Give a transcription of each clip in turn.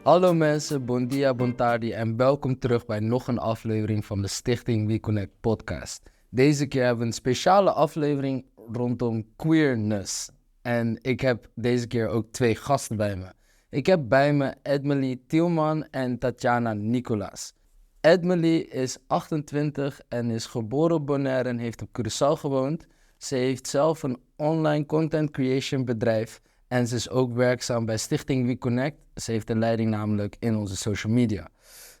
Hallo mensen, bon dia, bon tardi en welkom terug bij nog een aflevering van de Stichting We Connect podcast. Deze keer hebben we een speciale aflevering rondom queerness. En ik heb deze keer ook twee gasten bij me. Ik heb bij me Edmelie Tielman en Tatjana Nicolaas. Edmelie is 28 en is geboren op Bonaire en heeft op Curaçao gewoond. Ze heeft zelf een online content creation bedrijf en ze is ook werkzaam bij Stichting We Connect. Ze heeft de leiding namelijk in onze social media.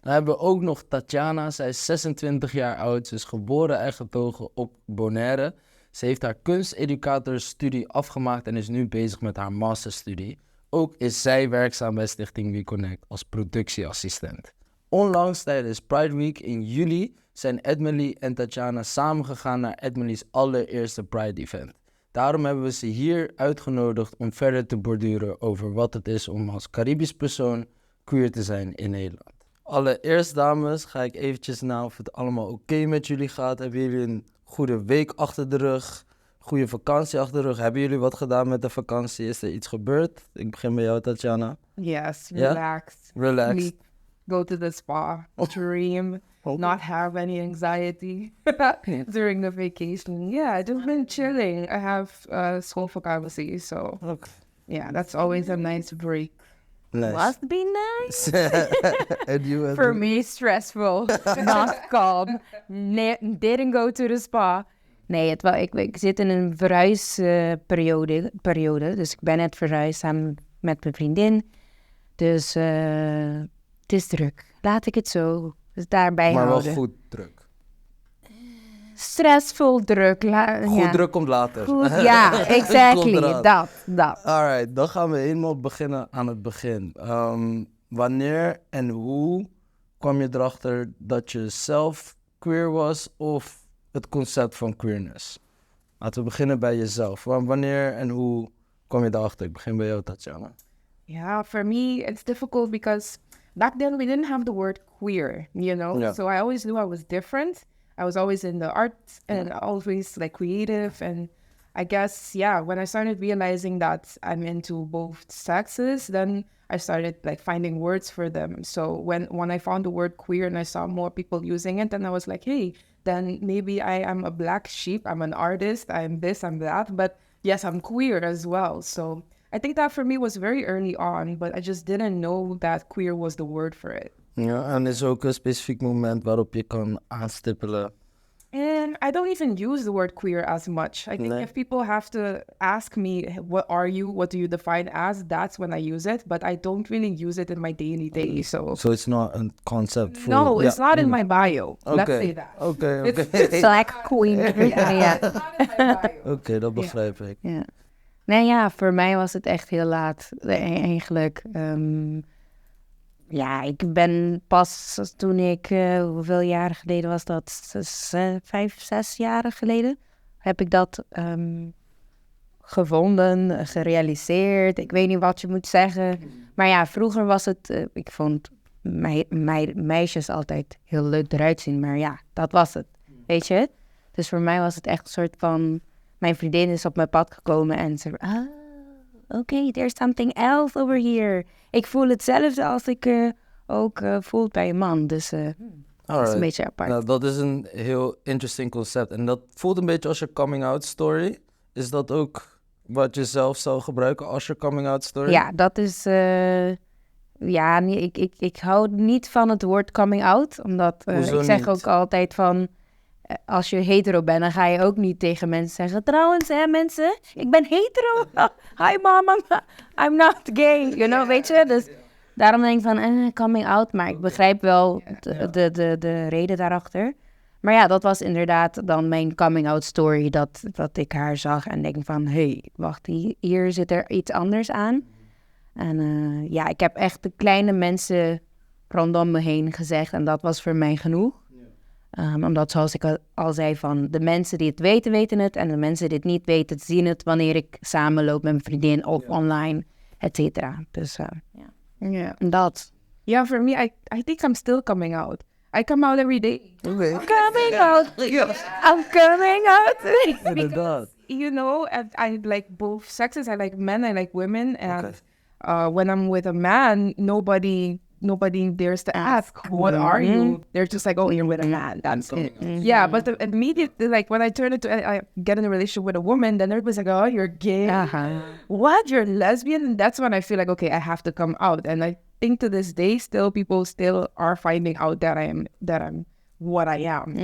Dan hebben we ook nog Tatjana. Zij is 26 jaar oud. Ze is geboren en getogen op Bonaire. Ze heeft haar kunsteducatorstudie afgemaakt en is nu bezig met haar masterstudie. Ook is zij werkzaam bij Stichting We Connect als productieassistent. Onlangs tijdens Pride Week in juli zijn Edmelie en Tatjana samengegaan naar Edmelie's allereerste Pride event. Daarom hebben we ze hier uitgenodigd om verder te borduren over wat het is om als Caribisch persoon queer te zijn in Nederland. Allereerst, dames, ga ik eventjes naar of het allemaal oké met jullie gaat. Hebben jullie een goede week achter de rug? Goede vakantie achter de rug? Hebben jullie wat gedaan met de vakantie? Is er iets gebeurd? Ik begin bij jou, Tatjana. Yes, Yeah? relax. Relaxed. Sleep, go to the spa, dream, not have any anxiety during the vacation. Yeah, just been chilling. I have schoolvakantie, so yeah, that's always a nice break. Nice. Must be nice. And you, For Edmelie? me, stressful. Not calm. Nee, didn't go to the spa. Nee, ik zit in een verhuisperiode. Periode, dus ik ben net verhuisd samen met mijn vriendin. Dus het is druk. Laat ik het zo daarbij Maar wel houden. goed druk. Stressvol druk. Goed Ja. druk komt later. Goed, ja, Komt exactly. eraan. Dat. Alright, dan gaan we helemaal beginnen aan het begin. Wanneer en hoe kwam je erachter dat je zelf queer was of het concept van queerness? Laten we beginnen bij jezelf. Wanneer en hoe kwam je erachter? Ik begin bij jou, Tatjana. Yeah, for me, it's difficult because back then we didn't have the word queer. So I always knew I was different. I was always in the arts and always creative. And I guess, yeah, when I started realizing that I'm into both sexes, then I started finding words for them. So when I found the word queer and I saw more people using it, then I was like, hey, then maybe I am a black sheep. I'm an artist. I'm this, I'm that. But yes, I'm queer as well. So I think that for me was very early on, but I just didn't know that queer was the word for it. Ja, en is ook een specifiek moment waarop je kan aanstippelen? And I don't even use the word queer as much. I think Nee. if people have to ask me, what are you? What do you define as? That's when I use it. But I don't really use it in my daily day. So, So it's not a concept for No, it's Ja. not in my bio. Let's say that. Oké. Black queen. Ja. It's not in my bio. Oké, dat begrijp ik. Ja. Nee, ja, voor mij was het echt heel laat, eigenlijk. Ja, ik ben pas toen ik, hoeveel jaren geleden was dat? 5, 6 jaren geleden heb ik dat gevonden, gerealiseerd. Ik weet niet wat je moet zeggen. Maar ja, vroeger was het, ik vond meisjes altijd heel leuk eruit zien. Maar ja, dat was het, weet je? Dus voor mij was het echt een soort van... Mijn vriendin is op mijn pad gekomen en ze... Ah, oké, there's something else over here. Ik voel hetzelfde als ik ook voel bij een man. Dus dat is een beetje apart. Nou, dat is een heel interesting concept. En dat voelt een beetje als je coming out story. Is dat ook wat je zelf zou gebruiken als je coming out story? Ja, dat is... ja, nee, ik hou niet van het woord coming out. Omdat Hoezo ik zeg niet? ook altijd van... Als je hetero bent, dan ga je ook niet tegen mensen zeggen... Trouwens, hè mensen, ik ben hetero. Hi mom, I'm not gay. You know, weet je? Dus daarom denk ik van coming out. Maar ik begrijp wel de reden daarachter. Maar ja, dat was inderdaad dan mijn coming out story. Dat ik haar zag en denk van... Hey, wacht, hier zit er iets anders aan. En ik heb echt de kleine mensen rondom me heen gezegd. En dat was voor mij genoeg. Omdat zoals ik al zei, van de mensen die het weten, weten het. En de mensen die het niet weten, zien het wanneer ik samenloop met mijn vriendin of online, et cetera. Dus ja. En dat. Yeah, for me, I think I'm still coming out. I come out every day. Oké. Coming out. I'm coming out. Inderdaad. I like both sexes. I like men, I like women. And When I'm with a man, nobody dares to ask, "What are you?" They're just like, "Oh, you're with a man. That's it." Yeah, but the immediate, like when I turn into, I get in a relationship with a woman, then everybody's like, "Oh, you're gay. What? You're lesbian?" And that's when I feel like, okay, I have to come out. And I think to this day, still people still are finding out that I'm what I am.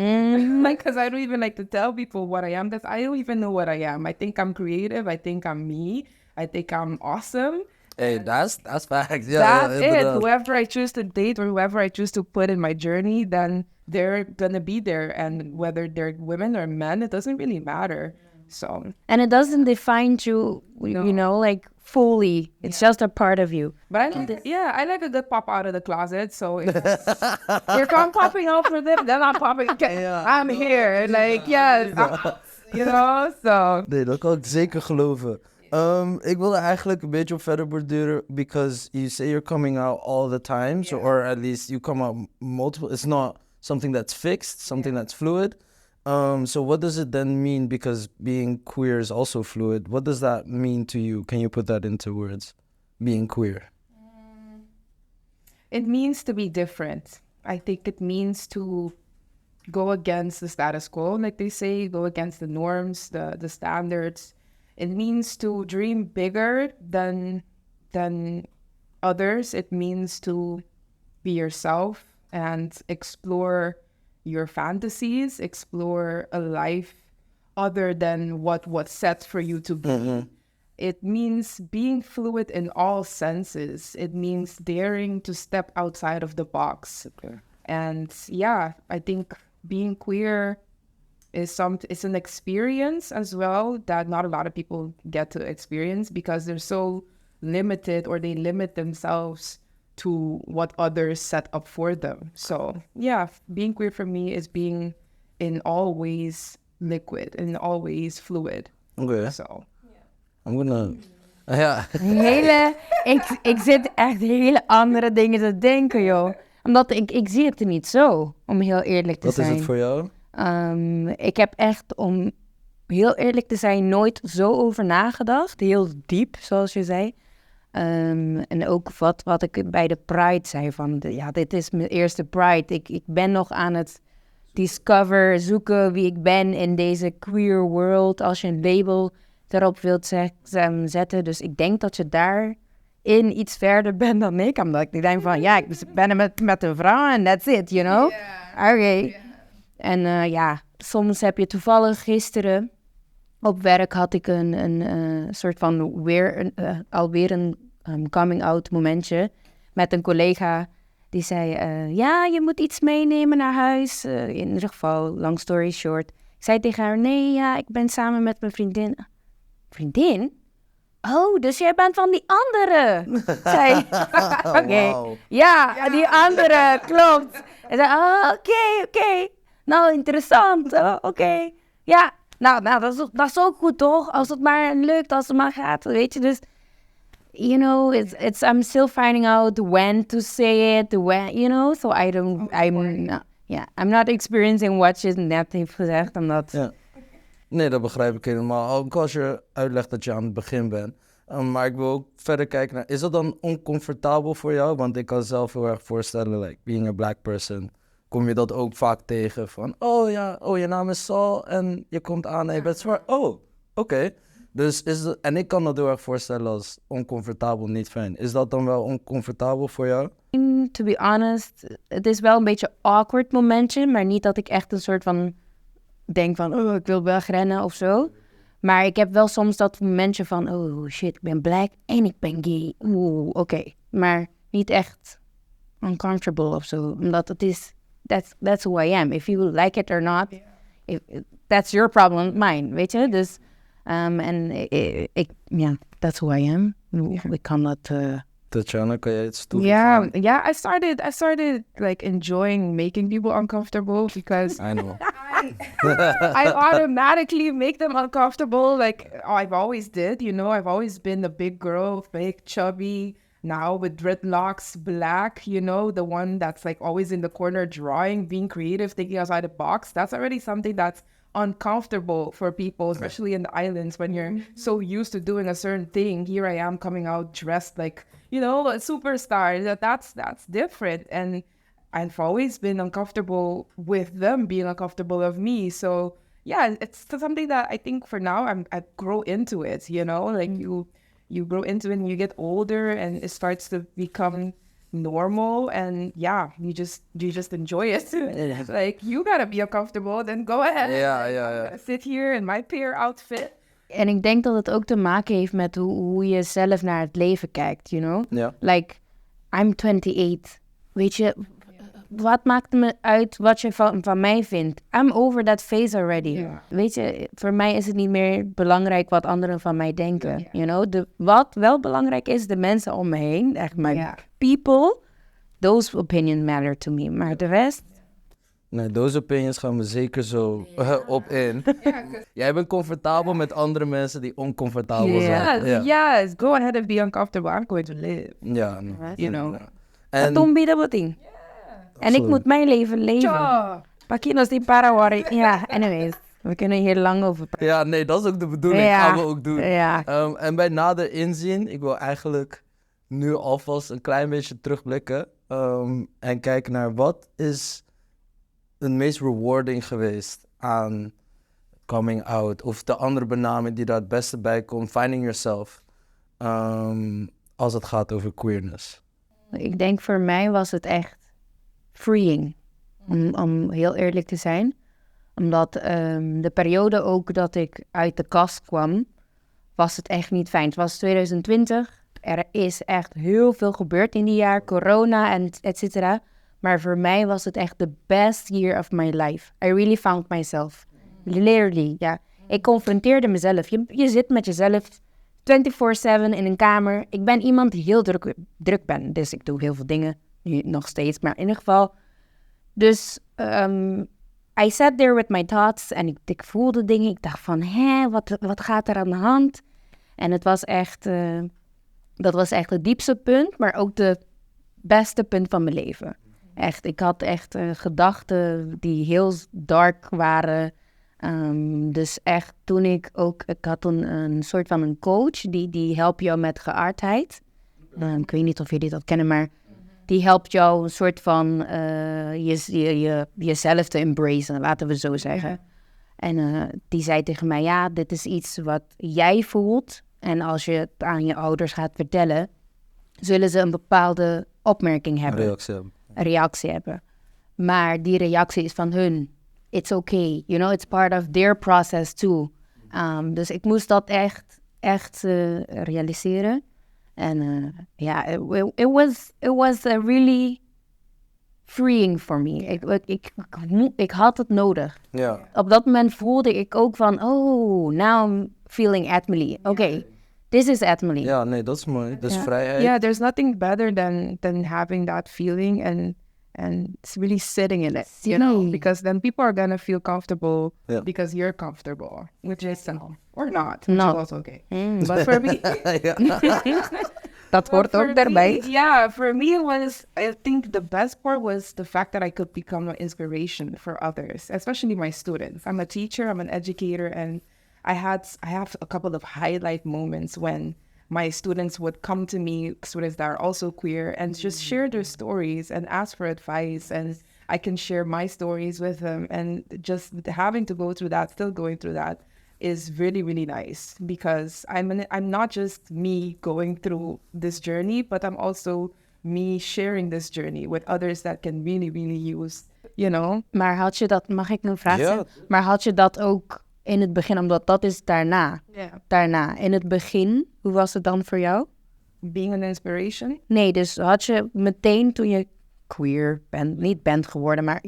Like, 'cause I don't even like to tell people what I am, because I don't even know what I am. I think I'm creative. I think I'm me. I think I'm awesome. Hey, that's facts. Yeah, That's ja, it. Inderdaad. Whoever I choose to date or whoever I choose to put in my journey, then they're gonna be there. And whether they're women or men, it doesn't really matter. So And it doesn't define you, like fully. It's just a part of you. But I like, yeah, I like a good pop out of the closet. So if I'm popping out for them, then I'm popping. Okay, I'm here. Like, yes, so. Nee, dat kan ik zeker geloven. Ik wilde eigenlijk een beetje op verder borduren, because you say you're coming out all the time, so or at least you come out multiple. It's not something that's fixed, something that's fluid. So what does it then mean? Because being queer is also fluid. What does that mean to you? Can you put that into words? Being queer. It means to be different. I think it means to go against the status quo, like they say, go against the norms, the standards. It means to dream bigger than others. It means to be yourself and explore your fantasies, explore a life other than what was set for you to be. It means being fluid in all senses. It means daring to step outside of the box. And yeah, I think being queer is some it's an experience as well that not a lot of people get to experience because they're so limited or they limit themselves to what others set up for them. So yeah, being queer for me is being in all ways liquid, in all ways fluid. Oké. So I'm gonna. Ja. Hele, ik zit echt hele andere dingen te denken, joh. Omdat ik zie het er niet zo, om heel eerlijk te Wat is zijn. Het voor jou? Ik heb echt, om heel eerlijk te zijn, nooit zo over nagedacht. Heel diep, zoals je zei. En ook wat ik bij de Pride zei, van ja, dit is mijn eerste Pride. Ik ben nog aan het discover, zoeken wie ik ben in deze queer world. Als je een label erop wilt zetten. Dus ik denk dat je daarin iets verder bent dan ik. Omdat ik denk van, ja, ik ben met een vrouw en that's it, you know? Oké. En ja, soms heb je toevallig gisteren op werk had ik een soort van weer alweer een coming out momentje met een collega die zei, ja, je moet iets meenemen naar huis. In ieder geval, long story short. Ik zei tegen haar, nee, ja, ik ben samen met mijn vriendin. Vriendin? Oh, dus jij bent van die andere? Zei, oké. Wauw. Ja, die andere, klopt. En zei, oh, oké. Nou, interessant. Oh, oké. Ja, nou dat is ook goed, toch? Als het maar lukt, als het maar gaat, weet je. Dus, I'm still finding out when to say it, when. So I don't, I'm not, yeah, I'm not experiencing what je net heeft gezegd, omdat... Ja. Nee, dat begrijp ik helemaal. Ook als je uitlegt dat je aan het begin bent. Maar ik wil ook verder kijken naar... Is dat dan oncomfortabel voor jou? Want ik kan zelf heel erg voorstellen, like, being a black person, kom je dat ook vaak tegen van: oh ja, oh, je naam is Saul en je komt aan en je bent zwart. Oh, oké. Dus is dat, en ik kan dat heel erg voorstellen als oncomfortabel, niet fijn. Is dat dan wel oncomfortabel voor jou? To be honest, het is wel een beetje awkward momentje, maar niet dat ik echt een soort van denk van, oh, ik wil wegrennen of zo. Maar ik heb wel soms dat momentje van, oh shit, ik ben black en ik ben gay. Oeh, oké. Maar niet echt uncomfortable of zo. Omdat het is, that's who I am. If you like it or not, that's your problem, mine, weet je? Dus, en ik, ja, that's who I am. Ik kan dat... Tatjana, kan jij iets toevoegen? Yeah. I started like enjoying making people uncomfortable because I know. I automatically make them uncomfortable. Like I've always did. I've always been the big girl, big, chubby, now with dreadlocks, black, the one that's like always in the corner drawing, being creative, thinking outside the box. That's already something that's Uncomfortable for people, especially in the islands when you're so used to doing a certain thing. Here I am coming out dressed like a superstar. That's different. And I've always been uncomfortable with them being uncomfortable of me. So yeah, it's something that I think for now I grow into it, like you grow into it and you get older and it starts to become normal, and yeah, you just enjoy it. Like, you gotta be uncomfortable, then go ahead. Sit here in my pair outfit. En ik denk dat het ook te maken heeft met hoe je zelf naar het leven kijkt. Like, I'm 28. Weet je, wat maakt me uit wat je van mij vindt? I'm over that phase already. Weet je, voor mij is het niet meer belangrijk wat anderen van mij denken. Wat wel belangrijk is, de mensen om me heen, echt mijn people, those opinions matter to me. Maar de rest... Nee, those opinions gaan we zeker zo op in. Jij bent comfortabel met andere mensen die oncomfortabel zijn. Yes, yes. Go ahead and be uncomfortable. I'm going to live. Ja. No. You know. En, Ta un bida bo tin. En ik moet mijn leven leven. Ja. Pakje die para. Ja, anyways. We kunnen hier lang over praten. Ja, nee, dat is ook de bedoeling. Gaan we ook doen. En bij nader inzien, ik wil eigenlijk nu alvast een klein beetje terugblikken en kijken naar wat is het meest rewarding geweest aan coming out. Of de andere benaming die daar het beste bij komt, finding yourself, als het gaat over queerness. Ik denk voor mij was het echt freeing, om heel eerlijk te zijn. Omdat de periode ook dat ik uit de kast kwam, was het echt niet fijn. Het was 2020. Er is echt heel veel gebeurd in die jaar. Corona en et cetera. Maar voor mij was het echt the best year of my life. I really found myself. Literally, ja. Ik confronteerde mezelf. Je zit met jezelf 24/7 in een kamer. Ik ben iemand die heel druk ben. Dus ik doe heel veel dingen. Nu nog steeds, maar in ieder geval. Dus I sat there with my thoughts en ik voelde dingen. Ik dacht van, hè, wat gaat er aan de hand? En het was echt, dat was echt het diepste punt, maar ook de beste punt van mijn leven. Echt, ik had echt gedachten die heel dark waren. Dus echt toen ik ook, ik had een soort van een coach die helpt jou met geaardheid. Ik weet niet of jullie dat kennen, maar die helpt jou een soort van jezelf te embracen, laten we zo zeggen. En die zei tegen mij: "Ja, dit is iets wat jij voelt. En als je het aan je ouders gaat vertellen, zullen ze een bepaalde opmerking hebben." Een reactie hebben. Een reactie hebben. Maar die reactie is van hun. It's okay, it's part of their process too. Dus ik moest dat echt, echt realiseren. En ja, it was really freeing for me. Ik had het nodig. Op dat moment voelde ik ook van, oh, now I'm feeling Edmaly. Oké, okay, this is Edmaly. Ja, nee, dat is mooi. Dat is vrijheid. Yeah, there's nothing better than having that feeling and really sitting in it, because then people are gonna feel comfortable because you're comfortable with yourself or not, which No. is also okay. But for me, Dat hoort ook daarbij. Yeah, for me it was, I think the best part was the fact that I could become an inspiration for others, especially my students. I'm a teacher, I'm an educator, and I have a couple of highlight moments when my students would come to me, students that are also queer, and just share their stories and ask for advice. And I can share my stories with them. And just having to go through that, still going through that, is really, really nice because I'm not just me going through this journey, but I'm also me sharing this journey with others that can really, really use. Maar had je dat, mag ik een vraag Ja. stellen? Maar had je dat ook in het begin, omdat dat is daarna. Daarna, in het begin, hoe was het dan voor jou? Being an inspiration? Nee, dus had je meteen toen je queer bent, niet bent geworden, maar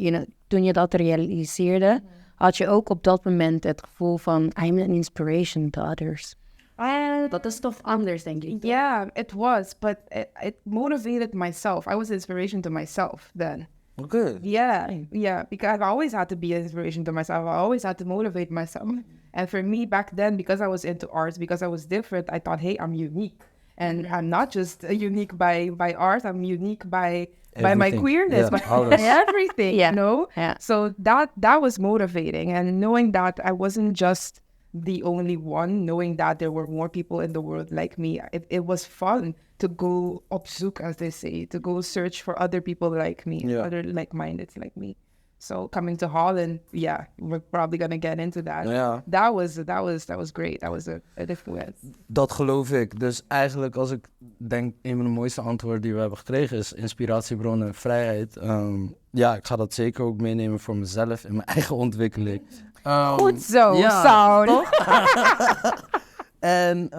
toen je dat realiseerde, had je ook op dat moment het gevoel van I'm an inspiration to others? Dat is toch anders, denk ik. Yeah, it was, but it motivated myself. I was inspiration to myself then. Yeah, because I've always had to be an inspiration to myself. I always had to motivate myself. And for me back then, because I was into arts, because I was different, I thought, hey, I'm unique. And I'm not just unique by art, I'm unique by my Everything. queerness, Yeah, by alles. everything, you know? Yeah. So that was motivating. And knowing that I wasn't just the only one, knowing that there were more people in the world like me, it was fun to go op zoek, as they say, to go search for other people like me, other like-minded like me. So coming to Holland, yeah, we're probably gonna get into that. That was great. That was a influence. Dat geloof ik. Dus eigenlijk als ik denk, een van de mooiste antwoorden die we hebben gekregen is inspiratiebron en vrijheid. Ja, ik ga dat zeker ook meenemen voor mezelf in mijn eigen ontwikkeling. Goed zo, ja, Saul. En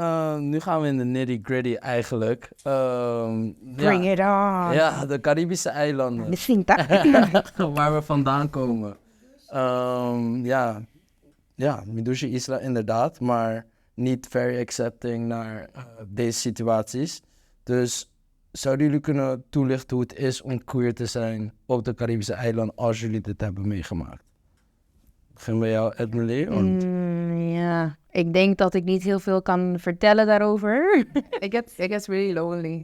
nu gaan we in de nitty gritty eigenlijk. Bring it on. Ja, de Caribische eilanden. Misschien dat. Waar we vandaan komen. Ja, Mi dushi isla inderdaad, maar niet very accepting naar deze situaties. Dus zouden jullie kunnen toelichten hoe het is om queer te zijn op de Caribische eilanden als jullie dit hebben meegemaakt? Begin bij jou, Edmaly. Want Ja, ik denk dat ik niet heel veel kan vertellen daarover. It gets really lonely.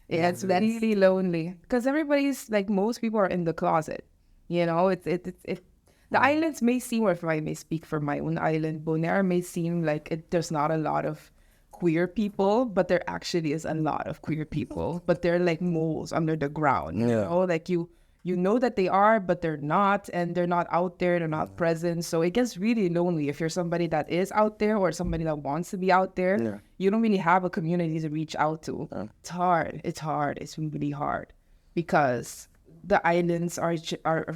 Yeah, it's really lonely because everybody's like, most people are in the closet. You know, it's it it, it the islands may seem, or if I may speak for my own island, Bonaire may seem like there's not a lot of queer people, but there actually is a lot of queer people. But they're like moles under the ground. You know, like you know that they are, but they're not, and they're not out there, they're not present. So it gets really lonely if you're somebody that is out there or somebody that wants to be out there. You don't really have a community to reach out to. It's hard. It's hard. It's really hard because the islands are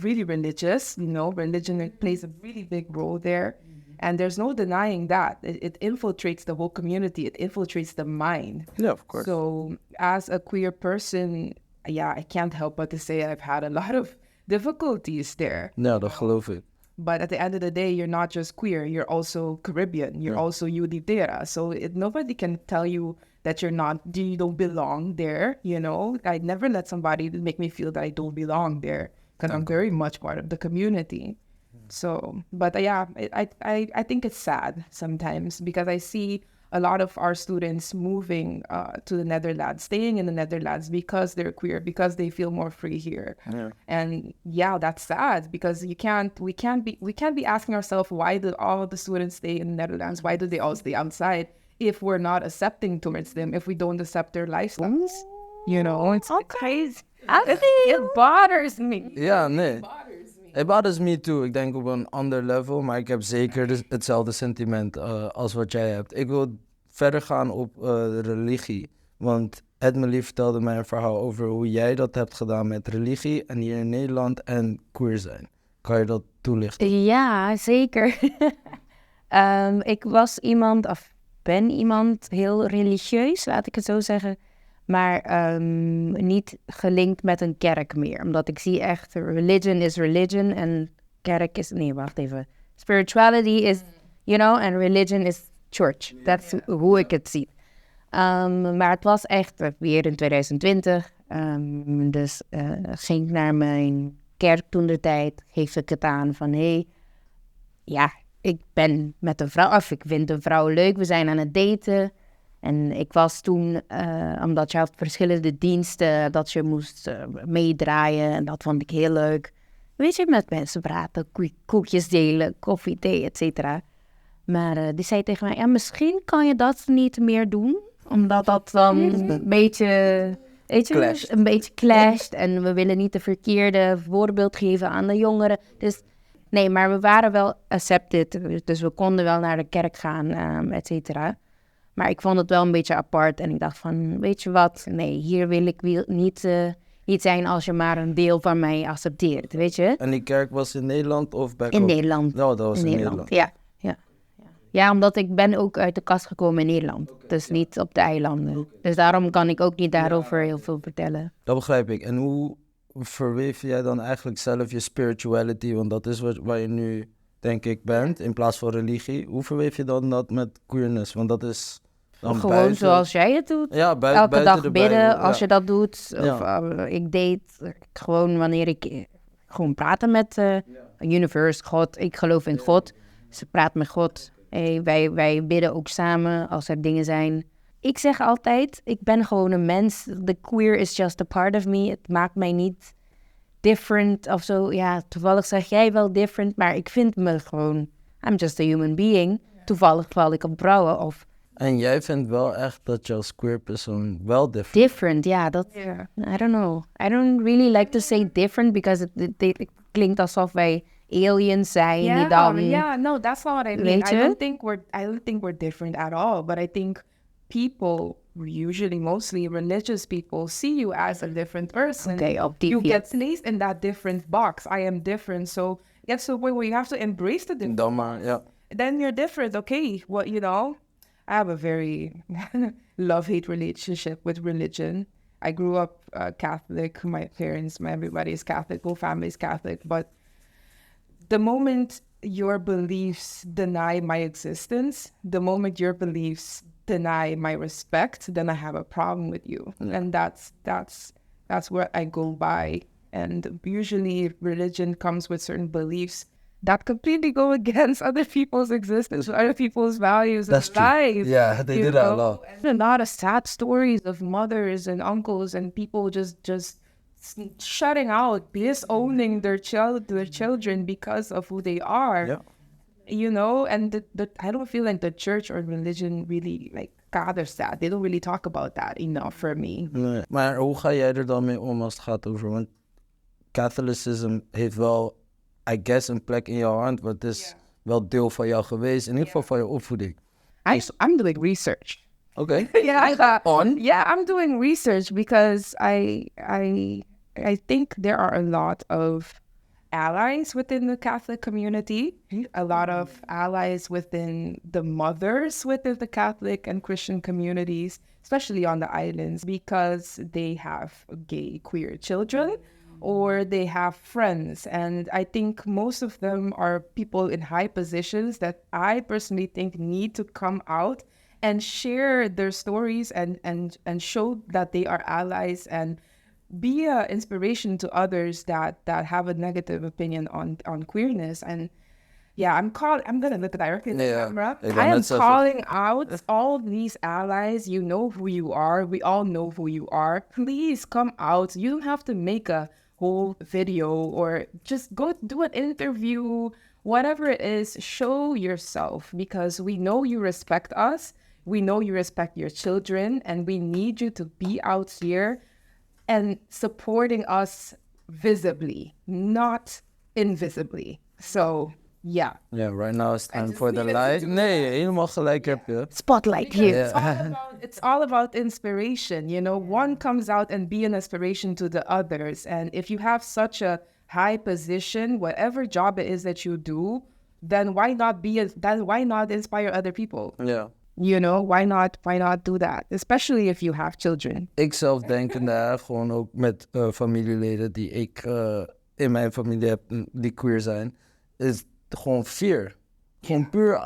really religious. Religion plays a really big role there. And there's no denying that. It infiltrates the whole community. It infiltrates the mind. Yeah, of course. So as a queer person, yeah, I can't help but to say I've had a lot of difficulties there. Ja, dat geloof ik. But at the end of the day, you're not just queer, you're also Caribbean, you're also Yu di tera. So nobody can tell you that you're not, you don't belong there. I never let somebody make me feel that I don't belong there because I'm very much part of the community. So, but yeah, I think it's sad sometimes because I see a lot of our students moving to the Netherlands, staying in the Netherlands because they're queer, because they feel more free here. And yeah, that's sad because you can't, we can't be asking ourselves, why do all the students stay in the Netherlands? Why do they all stay outside if we're not accepting towards them, if we don't accept their lifestyles? It's Okay. It bothers me. Ja, nee. It bothers me too. Ik denk op een ander level, maar ik heb zeker dus hetzelfde sentiment als wat jij hebt. Ik wil verder gaan op religie. Want Edmaly vertelde mij een verhaal over hoe jij dat hebt gedaan met religie en hier in Nederland en queer zijn. Kan je dat toelichten? Ja, zeker. Ik was iemand, of ben iemand heel religieus, laat ik het zo zeggen. Maar niet gelinkt met een kerk meer. Omdat ik zie echt, religion is religion en kerk is... Nee, wacht even. Spirituality is, en religion is church. Dat is hoe ik het zie. Maar het was echt weer in 2020. Dus ging ik naar mijn kerk toen de tijd. Geef ik het aan van, hé, hey, ja, ik ben met een vrouw, of ik vind een vrouw leuk, we zijn aan het daten. En ik was toen, omdat je had verschillende diensten, dat je moest meedraaien. En dat vond ik heel leuk. Weet je, met mensen praten, koekjes delen, koffie, thee, et cetera. Maar die zei tegen mij, ja, misschien kan je dat niet meer doen. Omdat dat dan een beetje, weet je, Clasht. een beetje clasht. En we willen niet de verkeerde voorbeeld geven aan de jongeren. Dus nee, maar we waren wel accepted. Dus we konden wel naar de kerk gaan, et cetera. Maar ik vond het wel een beetje apart. En ik dacht van, weet je wat? Nee, hier wil ik niet zijn als je maar een deel van mij accepteert, weet je? En die kerk was in Nederland of bij In Nederland. Nou, dat was in Nederland. Ja. Ja, omdat ik ben ook uit de kast gekomen in Nederland. Dus niet op de eilanden. Dus daarom kan ik ook niet daarover heel veel vertellen. Dat begrijp ik. En hoe verweef jij dan eigenlijk zelf je spirituality? Want dat is waar je nu, denk ik, bent, in plaats van religie. Hoe verweef je dan dat met queerness? Want dat is dan Gewoon buiten... zoals jij het doet. Ja, Elke buiten dag de bidden Bijbel, als ja. je dat doet. Of ik deed gewoon wanneer ik gewoon praten met universe, God. Ik geloof in God. Ze praat met God. Hey, wij bidden ook samen als er dingen zijn. Ik zeg altijd, ik ben gewoon een mens. The queer is just a part of me. Het maakt mij niet different of zo. Ja, toevallig zeg jij wel different, maar ik vind me gewoon... I'm just a human being. Toevallig val ik op vrouwen of... En jij vindt wel echt dat je als queer persoon wel different... Different, ja, dat... I don't know. I don't really like to say different, because het klinkt alsof wij aliens zijn die dan... Yeah, no, that's not what I mean. Weet I je? don't think we're different at all. But I think people, usually mostly religious people, see you as a different person. Oké, op die You fiets. get placed in that different box. I am different. So it gets to the point where you have to embrace the difference. Dan maar, ja. Then you're different. Okay, well, you know, I have a very love-hate relationship with religion. I grew up Catholic. My parents, everybody is Catholic. Whole family is Catholic. But the moment your beliefs deny my existence, the moment your beliefs deny my respect, then I have a problem with you. And that's where I go by. And usually religion comes with certain beliefs that completely go against other people's existence, other people's values and That's true. life. Yeah, they You do that a know? lot. And a lot of sad stories of mothers and uncles and people just shutting out, disowning their children because of who they are. You know, and I don't feel like the church or religion really gathers that. They don't really talk about that enough for me. Nee. Maar hoe ga jij er dan mee om als het gaat over? Want Catholicism heeft wel, I guess, een plek in jouw hart, want het is wel deel van jou geweest, in ieder geval van je opvoeding. I'm doing research. Oké. Yeah, I got, On? Yeah, I'm doing research because I think there are a lot of allies within the Catholic community, a lot of allies within the mothers within the Catholic and Christian communities, especially on the islands, because they have gay, queer children or they have friends. And I think most of them are people in high positions that I personally think need to come out and share their stories and show that they are allies and be an inspiration to others that have a negative opinion on queerness. And yeah, I'm calling, I'm going to look directly at the camera. Ik I wou am net zeggen. calling out all these allies. You know who you are. We all know who you are. Please come out. You don't have to make a whole video or just go do an interview. Whatever it is, show yourself, because we know you respect us. We know you respect your children, and we need you to be out here and supporting us visibly, not invisibly. So, yeah. Yeah, right now it's time just for the needed to light. do Nee, helemaal gelijk heb je. Spotlight here. It's all about inspiration. One comes out and be an inspiration to the others. And if you have such a high position, whatever job it is that you do, then why not be a, then why not inspire other people? Why not do that? Especially if you have children. Ik zelf denk daar gewoon ook met familieleden die ik in mijn familie heb, die queer zijn, is gewoon fear. Gewoon puur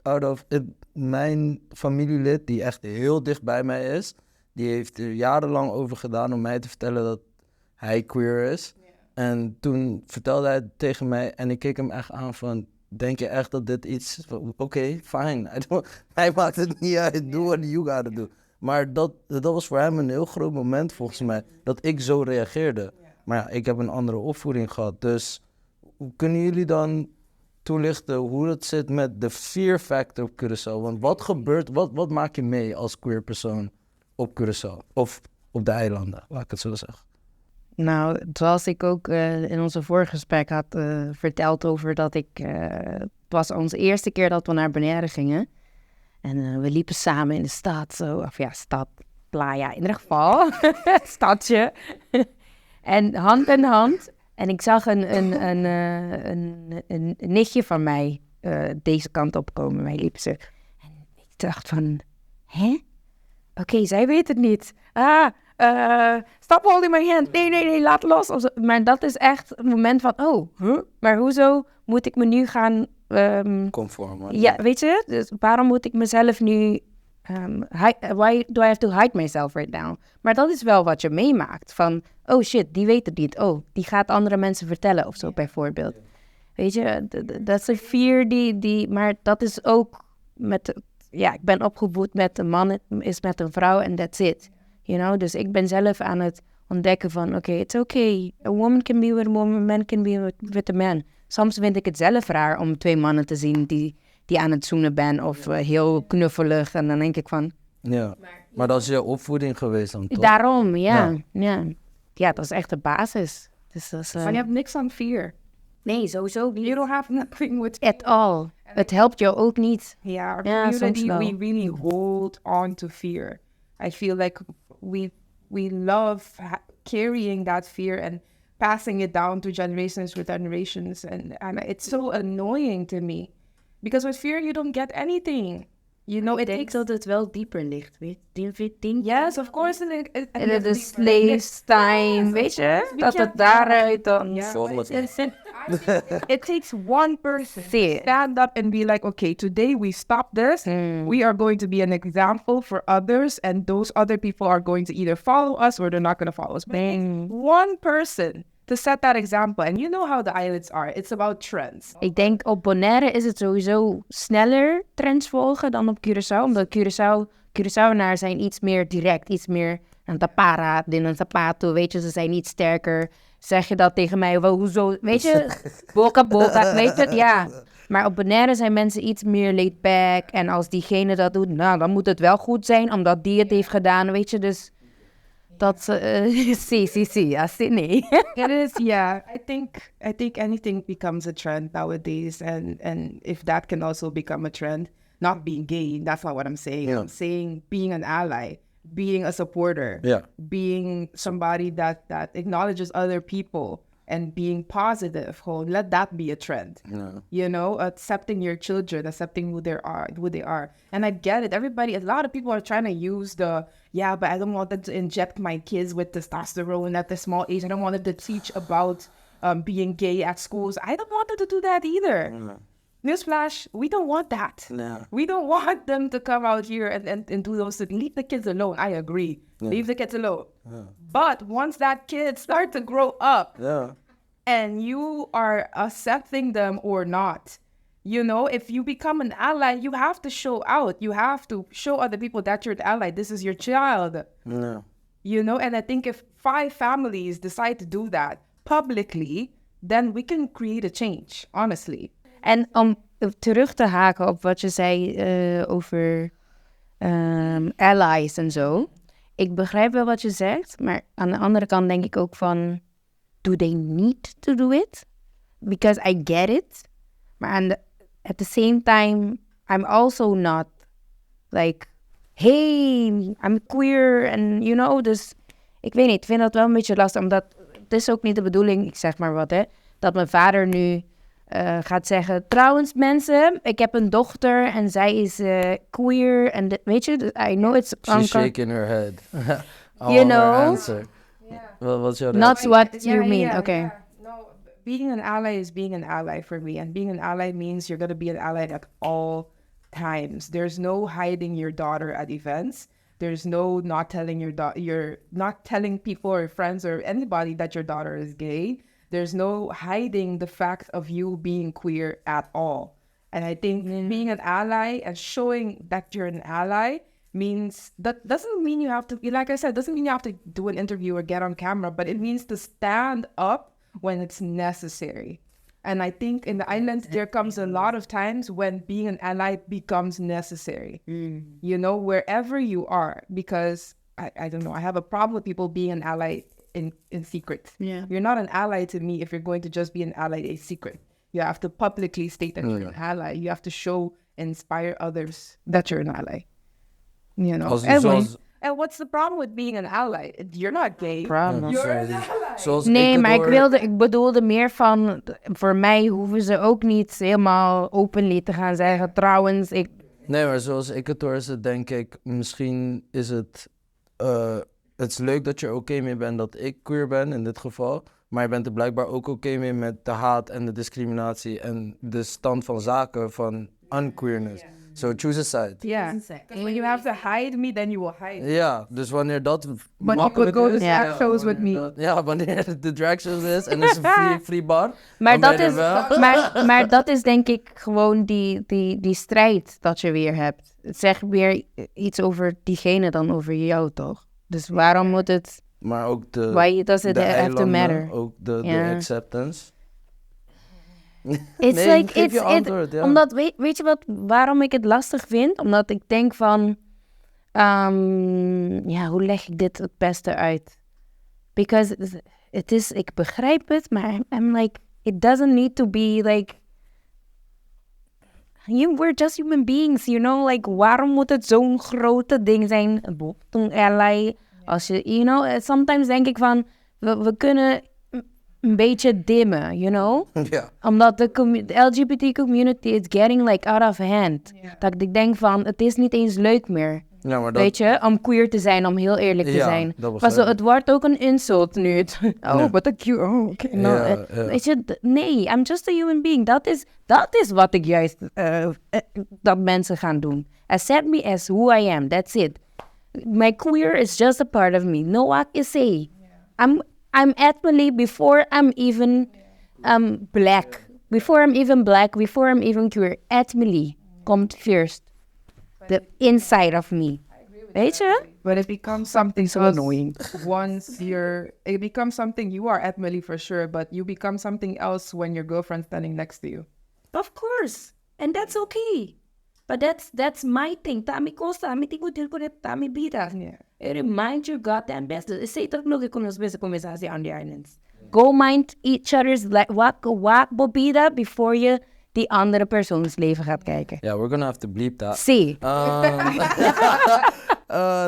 out of it, mijn familielid die echt heel dicht bij mij is, die heeft er jarenlang over gedaan om mij te vertellen dat hij queer is. En toen vertelde hij het tegen mij en ik keek hem echt aan van, denk je echt dat dit iets is? Oké, fine. I don't, mij maakt het niet uit. Do what you gotta do. Maar dat was voor hem een heel groot moment volgens mij, dat ik zo reageerde. Maar ja, ik heb een andere opvoeding gehad. Dus hoe kunnen jullie dan toelichten hoe het zit met de fear factor op Curaçao? Want wat gebeurt, wat maak je mee als queer persoon op Curaçao? Of op de eilanden, laat ik het zo zeggen. Zoals ik ook in onze vorige gesprek had verteld over dat ik... Het was onze eerste keer dat we naar Bonaire gingen. En we liepen samen in de stad, zo. Of ja, stad, playa, in ieder geval. Stadje. En hand in hand. En ik zag een nichtje van mij deze kant op komen. Wij liepen ze. En ik dacht van, hè? Oké, zij weet het niet. Ah, stop holding my hand. Nee, nee, nee, laat los. Of zo. Maar dat is echt het moment van, oh, huh? Maar hoezo moet ik me nu gaan... Conform, man. Ja, weet je? Dus waarom moet ik mezelf nu... Why do I have to hide myself right now? Maar dat is wel wat je meemaakt. Van, oh shit, die weet het niet. Oh, die gaat andere mensen vertellen of zo, bijvoorbeeld. Weet je, dat is een fear die... Maar dat is ook met Ja, ik ben opgevoed met een man is met een vrouw en that's it. Dus ik ben zelf aan het ontdekken van: oké, it's okay. A woman can be with a woman, a man can be with a man. Soms vind ik het zelf raar om twee mannen te zien die aan het zoenen ben of heel knuffelig. En dan denk ik van... Ja, maar dat is je opvoeding geweest dan, toch? Daarom, ja. Ja, dat is echt de basis. Dus dat is, Maar je hebt niks aan fear. Nee, sowieso niet. You don't have nothing with At all. Het helpt jou ook niet. Yeah, our Ja, soms community, wel. we really hold on to fear. I feel like we love carrying that fear and passing it down to generations with generations, and it's so annoying to me because with fear you don't get anything. It Ik denk takes. dat het wel dieper ligt. Weet je? Denk, Yes, of course. And En het is slaves time, weet je? Dat het daaruit dan... Yeah. Volgende. It takes one person to Zie. stand up and be like, "Okay, today we stop this. We are going to be an example for others, and those other people are going to either follow us or they're not going to follow us." But it takes one person to set that example. And you know how the islands are. It's about trends. Ik denk op Bonaire is het sowieso sneller trends volgen dan op Curaçao. Omdat Curaçaoenaars zijn iets meer direct, iets meer een tapara, in een zapato, weet je, ze zijn iets sterker. Zeg je dat tegen mij, wel, hoezo, weet je, boka boka, weet je, ja. Maar op Bonaire zijn mensen iets meer laid back. En als diegene dat doet, nou, dan moet het wel goed zijn, omdat die het heeft gedaan, weet je. Dus dat, si, si, si, ja, si, nee. It is, yeah. I think anything becomes a trend nowadays, and if that can also become a trend, not being gay, that's not what I'm saying. I'm saying being an ally, being a supporter, being somebody that acknowledges other people and being positive. Gewoon, let that be a trend. Accepting your children, accepting who they are, who they are. And I get it. Everybody, a lot of people are trying to use the, "Yeah, but I don't want them to inject my kids with testosterone at the small age. I don't want them to teach about being gay at schools." I don't want them to do that either. Newsflash, we don't want that. No. We don't want them to come out here and do those things. Leave the kids alone. I agree. Leave the kids alone. But once that kid start to grow up and you are accepting them or not, if you become an ally, you have to show out. You have to show other people that you're an ally. This is your child. And I think if five families decide to do that publicly, then we can create a change, honestly. En om terug te haken op wat je zei over allies en zo. Ik begrijp wel wat je zegt, maar aan de andere kant denk ik ook van: do they need to do it? Because I get it. Maar at the same time, I'm also not like, "Hey, I'm queer." En dus ik weet niet, ik vind dat wel een beetje lastig, omdat het is ook niet de bedoeling, ik zeg maar wat, hè, dat mijn vader nu gaat zeggen: "Trouwens mensen, ik heb een dochter en zij is queer." En weet je, I know it's She's shaking her head. I You want her know? answer. Wat is jouw Not reactie? what you mean, okay. Yeah. No, being an ally is being an ally for me. And being an ally means you're going to be an ally at all times. There's no hiding your daughter at events. There's no not telling your daughter, you're not telling people or friends or anybody that your daughter is gay. There's no hiding the fact of you being queer at all. And I think being an ally and showing that you're an ally means that doesn't mean you have to, like I said, doesn't mean you have to do an interview or get on camera, but it means to stand up when it's necessary. And I think in the islands, there comes a lot of times when being an ally becomes necessary. Wherever you are, because I don't know, I have a problem with people being an ally in secret. You're not an ally to me if you're going to just be an ally in secret. You have to publicly state that you're an ally. You have to show, inspire others that you're an ally. Als, zoals, And what's the problem with being an ally? You're not gay. Problem. You're an ally. Zoals Nee, ik het maar ik, hoor- wilde, ik bedoelde meer van, voor mij hoeven ze ook niet helemaal openly te gaan zeggen: "Trouwens, ik..." Nee, maar zoals ik het hoor, is het denk ik, misschien is het, het is leuk dat je er oké mee bent dat ik queer ben in dit geval. Maar je bent er blijkbaar ook oké mee met de haat en de discriminatie en de stand van zaken van unqueerness. So choose a side. Yeah. When you have to hide me, then you will hide. Ja, dus wanneer dat But you makkelijk could go to is... drag shows with me. Ja, wanneer de drag shows is en is een free bar, Maar dan dat ben je is, er wel. maar dat is denk ik gewoon die strijd dat je weer hebt. Het zegt weer iets over diegene dan over jou, toch? Dus waarom moet het... Maar ook de, Why does it de have to eilanden, matter? ook de acceptance. It's Nee, like, geef it's, je it, antwoord, ja. Omdat, weet je wat, waarom ik het lastig vind? Omdat ik denk van, ja, hoe leg ik dit het beste uit? Because het is, ik begrijp het, maar I'm like, it doesn't need to be like, we're just human beings, you know? Like, waarom moet het zo'n grote ding zijn? Een ally, als je, you know, sometimes denk ik van, we kunnen een beetje dimmen, you know? Omdat de LGBT community is getting like out of hand. Dat ik denk van, het is niet eens leuk meer. Ja, maar dat... Weet je, om queer te zijn, om heel eerlijk te Ja, zijn. dat Maar begrijp zo, ik. het wordt ook een insult nu. Oh, what a cute... Oh, okay. No, Weet je, nee, I'm just a human being. Dat is wat ik juist dat mensen gaan doen. Accept me as who I am, that's it. My queer is just a part of me. No, I can say. I'm Edmaly before I'm even black. Before I'm even black, before I'm even queer. Edmaly komt first. The inside of me. Weet je? But it becomes something So else annoying. Once you're, it becomes something you are Edmaly for sure, but you become something else when your girlfriend's standing next to you. Of course. And that's okay. But that's my thing. T'ami kos, t'ami tin ku deal ku t'ami bida. It mind your goddamn business. Esei ta loke ku nos mester kuminsá on the islands. Go mind each other's wak bo bida before je die andere persoons leven gaat kijken. Ja, we're gonna have to bleep that. Zie.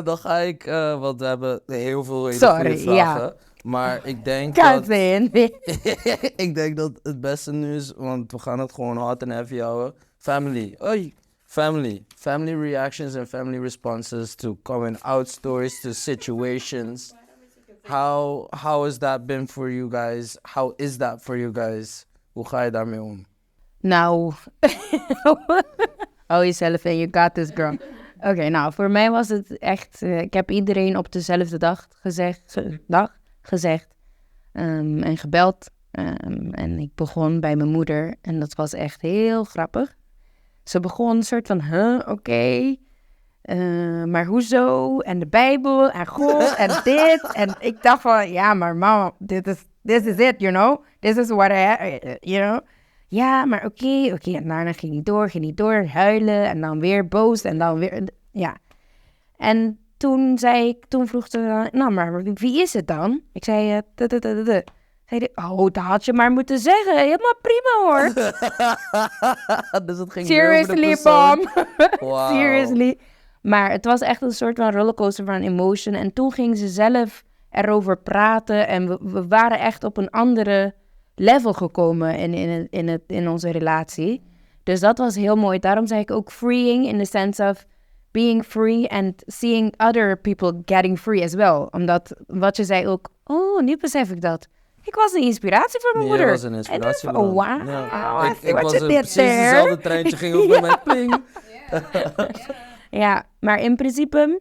Dan ga ik, want we hebben heel veel hele Sorry, goede ja. vragen. Maar ik denk Kan dat... zijn. Ik denk dat het beste nu is, want we gaan het gewoon hard en heavy houden. Family. Oei. Family. Family reactions and family responses to coming out stories, to situations. How has that been for you guys? How is that for you guys? Hoe ga je daarmee om? Nou, hou jezelf in, you got this, girl. Oké, nou, voor mij was het echt... ik heb iedereen op dezelfde dag gezegd en gebeld. En ik begon bij mijn moeder en dat was echt heel grappig. Ze begon een soort van, huh, oké, maar hoezo? En de Bijbel en God en dit. En ik dacht van, ja, maar mama, this is it, you know? This is what I, you know? Ja, maar oké. En daarna ging hij door, huilen en dan weer boos en dan weer, ja. En toen vroeg ze, nou, maar wie is het dan? Ik zei, Zei die, oh, dat had je maar moeten zeggen. Helemaal prima, hoor. Dus het ging weer over de Seriously, persoon. mom. Wauw. Seriously. Maar het was echt een soort van rollercoaster van emotion. En toen ging ze zelf erover praten. En we waren echt op een andere level gekomen in onze relatie. Dus dat was heel mooi. Daarom zei ik ook freeing in the sense of being free and seeing other people getting free as well. Omdat wat je zei ook, oh, nu besef ik dat. Ik was een inspiratie voor mijn Jij moeder. was een inspiratie. En dan, oh, bron. wow. Ja. I Ik see ik what was you er did precies there. dezelfde treintje ging ook bij mij pling. Ja, maar in principe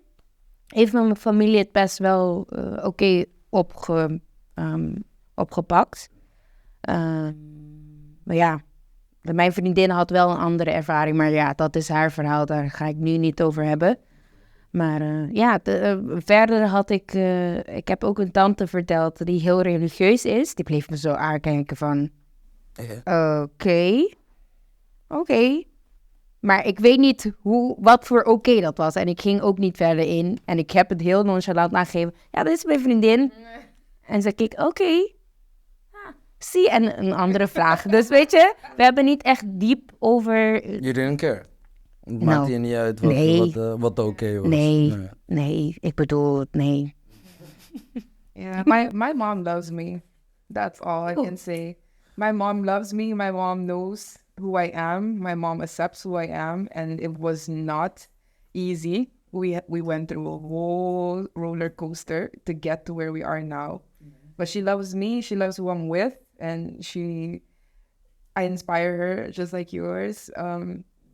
heeft mijn familie het best wel oké opgepakt. Maar ja, mijn vriendin had wel een andere ervaring. Maar ja, dat is haar verhaal. Daar ga ik nu niet over hebben. Maar verder had ik... ik heb ook een tante verteld die heel religieus is. Die bleef me zo aankijken van... Oké. Maar ik weet niet wat voor oké dat was. En ik ging ook niet verder in. En ik heb het heel nonchalant aangegeven. Ja, dit is mijn vriendin. En ze keek, oké. Zie, en een andere vraag. Dus weet je, we hebben niet echt diep over... You didn't care? Het maakte No. je niet uit Nee. wat oké was? Nee. Nee. Nee, ik bedoel, nee. Yeah, my mom loves me. That's all I can say. My mom loves me. My mom knows who I am. My mom accepts who I am. And it was not easy. We went through a whole roller coaster to get to where we are now. But she loves me. She loves who I'm with. And I inspire her just like yours.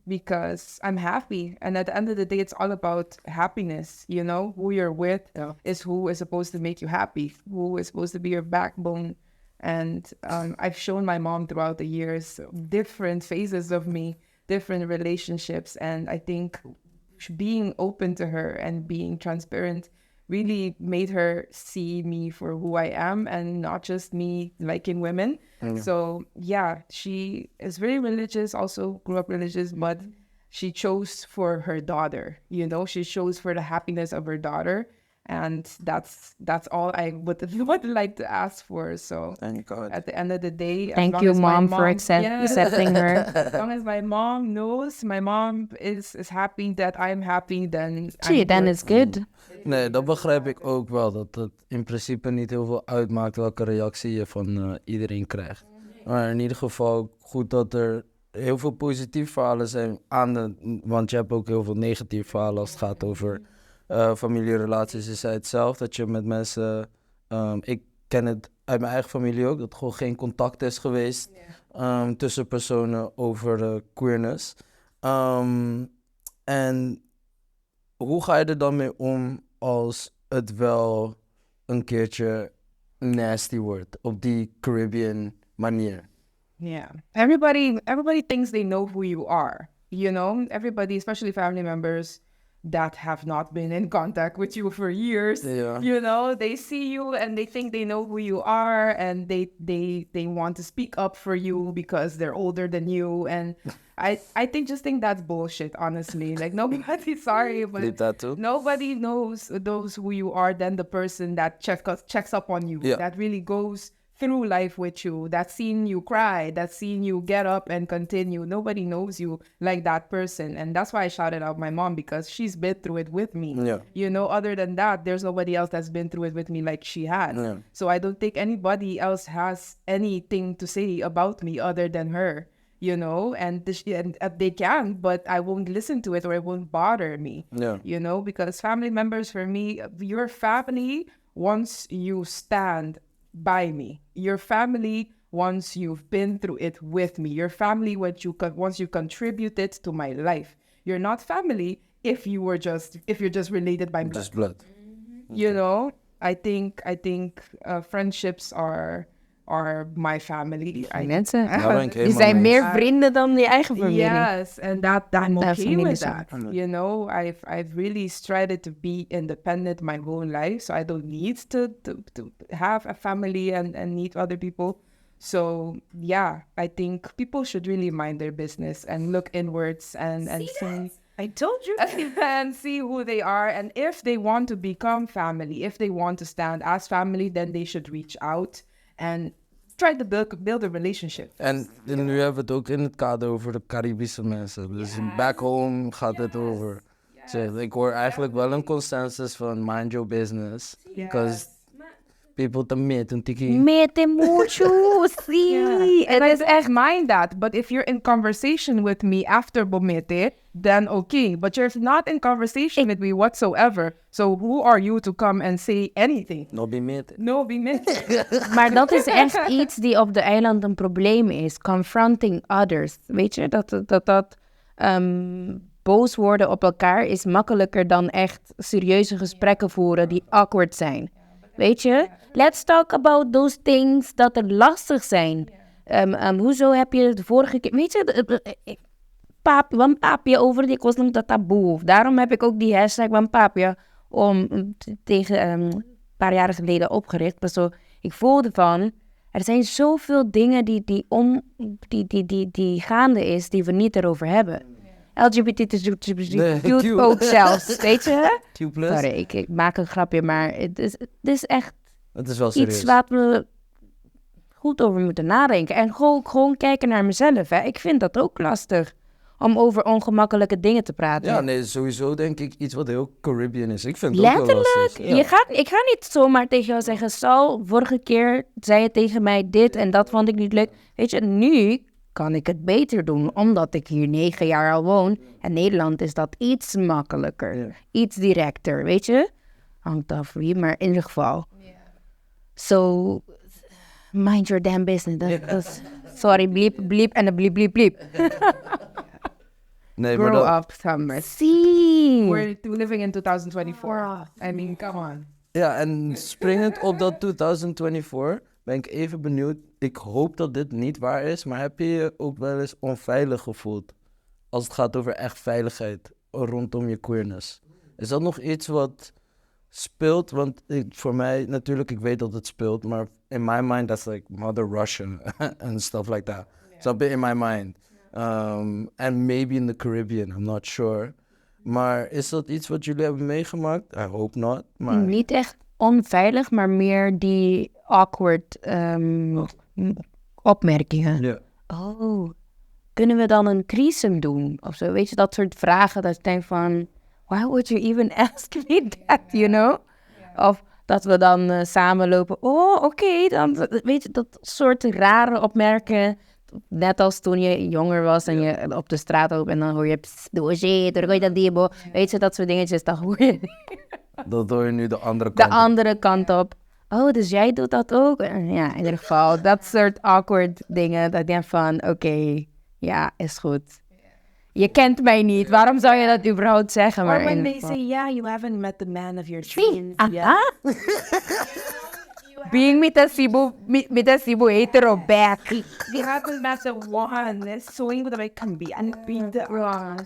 Because I'm happy. And at the end of the day, it's all about happiness. Who you're with is who is supposed to make you happy, who is supposed to be your backbone. And I've shown my mom throughout the years different phases of me, different relationships. And I think being open to her and being transparent really made her see me for who I am and not just me liking women. So yeah, she is very religious, also grew up religious, but she chose for her daughter, she chose for the happiness of her daughter. And that's all I would like to ask for. So Thank God. At the end of the day, as Thank long you, as my Mom, for accepting her. As long as my mom knows, my mom is happy that I'm happy, then Gee, I'm then good. it's good. Nee, dat begrijp ik ook wel. Dat het in principe niet heel veel uitmaakt welke reactie je van iedereen krijgt. Maar in ieder geval goed dat er heel veel positieve verhalen zijn aan de, want je hebt ook heel veel negatieve verhalen als het gaat over familierelaties. Je zei het zelf, dat je met mensen... Ik ken het uit mijn eigen familie ook, dat er gewoon geen contact is geweest tussen personen over queerness. En hoe ga je er dan mee om als het wel een keertje nasty wordt op die Caribbean manier? Yeah. Everybody thinks they know who you are. Everybody, especially family members that have not been in contact with you for years. They see you and they think they know who you are, and they want to speak up for you because they're older than you. And I just think that's bullshit, honestly. Like, nobody, sorry, but Leave that too. Nobody knows those who you are than the person that checks up on you, that really goes through life with you, that's seen you cry, that's seen you get up and continue. Nobody knows you like that person. And that's why I shouted out my mom, because she's been through it with me. Other than that, there's nobody else that's been through it with me like she has. So I don't think anybody else has anything to say about me other than her, and they can, but I won't listen to it or it won't bother me. Because family members, for me, your family, once you stand by me, your family, once you've been through it with me, your family, once you contributed to my life. You're not family if you're just related by blood. Just blood. I think friendships are my family. Mensen, Daar ben ik die helemaal zijn mee meer eens. vrienden dan je eigen familie. Yes, and that I'm Daar okay familie with zijn. that. I've really tried to be independent my whole life, so I don't need to have a family and need other people. I think people should really mind their business and look inwards and See see that? I told you. And see who they are. And if they want to become family, if they want to stand as family, then they should reach out and try to build a relationship. En nu hebben we het ook in het kader over de Caribische mensen. Dus back home gaat het over. Zeg, ik hoor eigenlijk wel een consensus van mind your business. Because people te mete un tiki. Mete mucho, sí. And Het I is echt... mind that. But if you're in conversation with me after bo mete, then okay. But you're not in conversation with me whatsoever. So who are you to come and say anything? No be mete. No be mete. Maar dat is echt iets die op de eiland een probleem is. Confronting others. Weet je, dat boos worden op elkaar is makkelijker dan echt serieuze gesprekken voeren die awkward zijn. Weet je? Let's talk about those things dat er lastig zijn. Hoezo heb je de vorige keer... Weet je, wan papia over die kost dat taboe. Daarom heb ik ook die hashtag wan papia om, tegen een paar jaar geleden opgericht. Maar zo, ik voelde van, er zijn zoveel dingen die gaande is, die we niet erover hebben. LGBT, Nee, Q Q. ook zelfs, weet je? Q plus. Sorry, ik maak een grapje, maar het is echt Het is wel iets serieus. waar we goed over moeten nadenken. En gewoon kijken naar mezelf. Hè. Ik vind dat ook lastig, om over ongemakkelijke dingen te praten. Ja, nee, sowieso denk ik iets wat heel Caribbean is. Ik vind het ook heel Letterlijk. lastig. Ja. Ik ga niet zomaar tegen jou zeggen... Sal, vorige keer zei je tegen mij dit en dat vond ik niet leuk. Weet je, nu kan ik het beter doen, omdat ik hier 9 jaar al woon. En Nederland is dat iets makkelijker. Iets directer, weet je? Hangt af wie, maar in ieder geval. So, mind your damn business. Dat is, sorry, bliep, bliep en de bliep, bliep, bliep. Nee, maar Grow dat, up, Summer. Si. We're living in 2024. I mean, come on. Ja, en springend op dat 2024 ben ik even benieuwd. Ik hoop dat dit niet waar is, maar heb je je ook wel eens onveilig gevoeld? Als het gaat over echt veiligheid rondom je queerness. Is dat nog iets wat speelt? Want voor mij, natuurlijk, ik weet dat het speelt, maar in my mind, that's like Mother Russia and stuff like that. Snap je? In my mind. And maybe in the Caribbean, I'm not sure. Maar is dat iets wat jullie hebben meegemaakt? I hope not. Maar Niet echt onveilig, maar meer die awkward opmerkingen. Oh, kunnen we dan een threesome doen? Of zo, weet je, dat soort vragen dat je denkt van: why would you even ask me that, you know? Of dat we dan samen lopen. Oh, oké, dan weet je, dat soort rare opmerkingen. Net als toen je jonger was en je op de straat loopt en dan hoor je: "Psst, doe je dat diebo." Weet je, dat soort dingetjes, dan hoor je Dat hoor je nu de andere de kant op. Andere kant op. Oh, dus jij doet dat ook? Ja, in ieder geval, dat soort awkward dingen. Dat ik denk van: oké, ja, is goed. Je kent mij niet, waarom zou je dat überhaupt zeggen? Or Maar when in they ieder geval. say, "Yeah, you haven't met the man of your dreams yet." Aha. Being mi ta hasi bo, mi ta hasi bo hetero back. You haven't met the one. Swing with can be and be the.